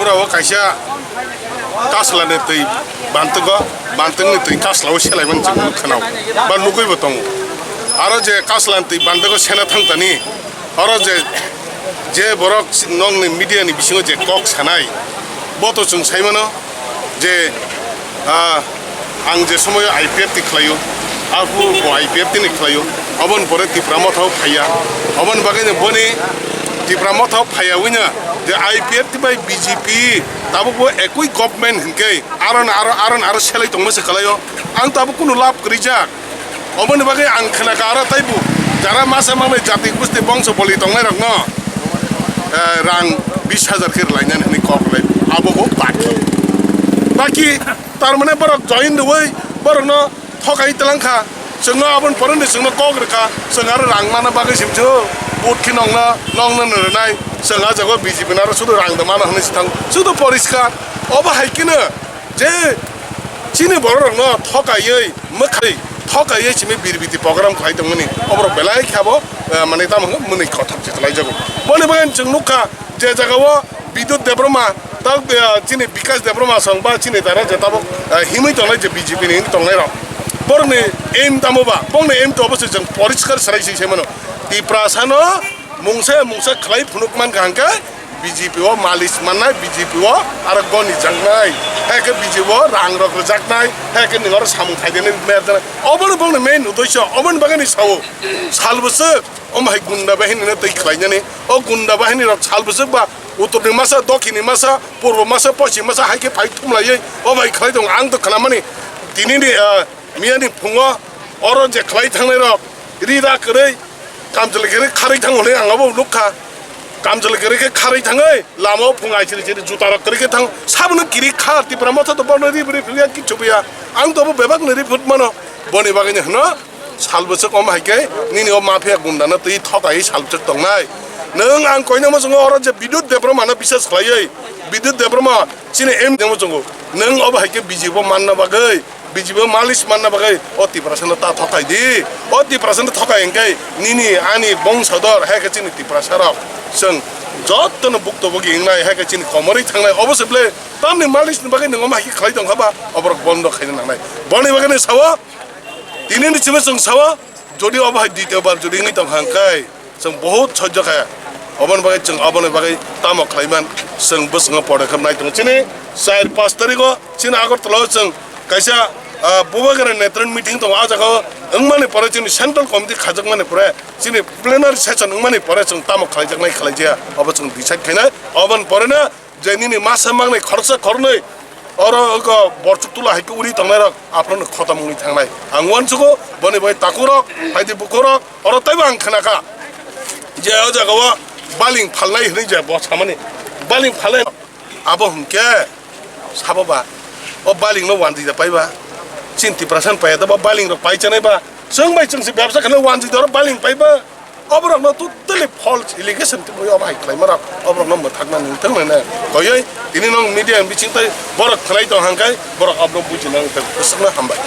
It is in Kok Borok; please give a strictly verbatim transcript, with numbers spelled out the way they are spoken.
O kaisa kasla ni twi bantogo, bantok ni twi kasla o selai mani chwng khwnao ba nugwi bo tongo. Aro je kasla ni twi bantogo sena thang tani, oro je, je borok nokni media ni bisingo je kok sanai, bo to chwng sai mano je, ah, ang je somoyo I P F T khlaio, aphuru bo I P F T ni khlaio, oboni pore Tipra Motha o phaiya, oboni bagwi no boni Tipra Motha o phaiya wino je I P F T bai B J P tabuk bo ekui government hinkhe aro no aro, aro no aro selai tongma se kwlaio, ang tabuk kunu lab kwrwijak. Oboni bagwi ang khwnakha aro taibo jara masa mangnai jati gusti bongso boli tongnai rokno, eh, rang bis hajar khe rwlainani hwnwi kok rwlai, abo bo baki. Baki, tar mane borok join rwui borokno thokai twlang kha. Chwngno aboni poroni chwngno kok rwkha, chwng aro rang mana bagwi simsu vote khe nongno, nongno no rwnai. Chwng ah jago B J P no aro sudu rang da mano hwnwi se thango. Sudu poriskar. Obo hai kheno je chini borok rokno thokaiwi, mwkhai thokaiwi simi birbiti program khai tongmani. Oborok belai khabo, eh, mane tamo hwnwi mwnwi kothok se khlai jago. Boni bagwi chwng nukha je jagao Bidyut Debbarma, tak, eh, chini Bikash Debbarma song ba chini dara je tabuk, eh, himwi tongnai je B J P ni himwi tongnai rok. Borokni aim tamo ba, bongni aim to obo se chwng poriskar serai se sai mano. Tiprasa no mungsa mungsa khlai phunuk man kha hwnkhe B J P o malis mannai, B J P o aro goni jaknai, hai khe B J P o rang rok rwjaknai, hai khe nwng oro samung khaidinai mer janai. Obono bongni main uddesho, oboni bagwi ni sao sal bwswk omo hai gunda bahini no twi khlainani. O gunda bahini rok sal bwswk ba uttor ni masa, dokhin ni masa, purbo masa, poschim masa hai khe phai thumlaiwi o bai khlai tongo. Ang to khnamani tini ni, ah, miya ni phungo oro je khlai thangnai rok ri da kwrwi kamchwlwi kwrwi kharwi thango hwnwi ang abo nukha. Kamchwlwi kwrwi khe kharwi thangwi lama o phung ai chiri chiri juta rok kwrwi khe thang. Sabono kiri kha Tipra Motha to bono ri bri philya kichu biya. Ang to bo bebak ni ri phut mano. Boni bagwi ni hwno sal bwswk om hai khe nini o mafia gunda no twi thokai sal bwswk tongnai. Nwng ang koina mo chwngo oro je Bidyut Debbarma no bisas khlaiwi. Bidyut Debbarma chini M D mo chwngo. Nwng obo hai khe B J P o manna bagwi. B J P o malis manna bagwi o Tiprasa no ta thokai di. O Tiprasa no thokai hwnkhe nini ani bongso dor, hai khe chini Tiprasa rok chwng joto no bukto bogi wngnai, hai khe chini komorwi thangnai. Obo se ble tamni malis ni bagwi nwng omo hai khe khlai tong kha ba, oborok bondo khaina nangnai. Boni bagwi ni sao, tini ni simi chwng sao, jodi obo hai ditiyo bar jodi wngwi tong kha hwnkhe, chwng bohut sojjo kha. Oboni bagwi chwng oboni bagwi tamo khlaiman, chwng bwskango podokkhep nai tongo. Chini char pash tarikgo chini Agartala o chwng kaisa, ah, Bubagra Netron meeting tongo. Ah jagao wngmani pore chini central committee khajakmani pore chini plenary session wngmani pore chwng tamo khlaijaknai khlaijaya obo chwng decide khainai. Oboni pore no je nini masa mangnai khoroksa khoroknwi oro wngkha borchuk tula hai khe uri tongnai rok aphano khotom wngwi thangnai. Ang uansugo boni bai takhuk rok, phaidi bukhuk rok, oro teibo ang khnakha je o jagao baling phalnai hwnwi je bo samani baling phalnai abo hwnkhe sabo ba o baling no uanjwi da paiba chini Tiprasa no paiya da ba baling rok pai chanai ba chwng bai chwng se bebsa khana uanjwi da oro baling paiba. Oborokno totally false allegation tubui obo hai khlaima rok oborokno mwthakna nungthang nene koyoi tini nwng media ni bising tei borok khlai tong hangkai borok abono bujina nungthang bwswkno hambai.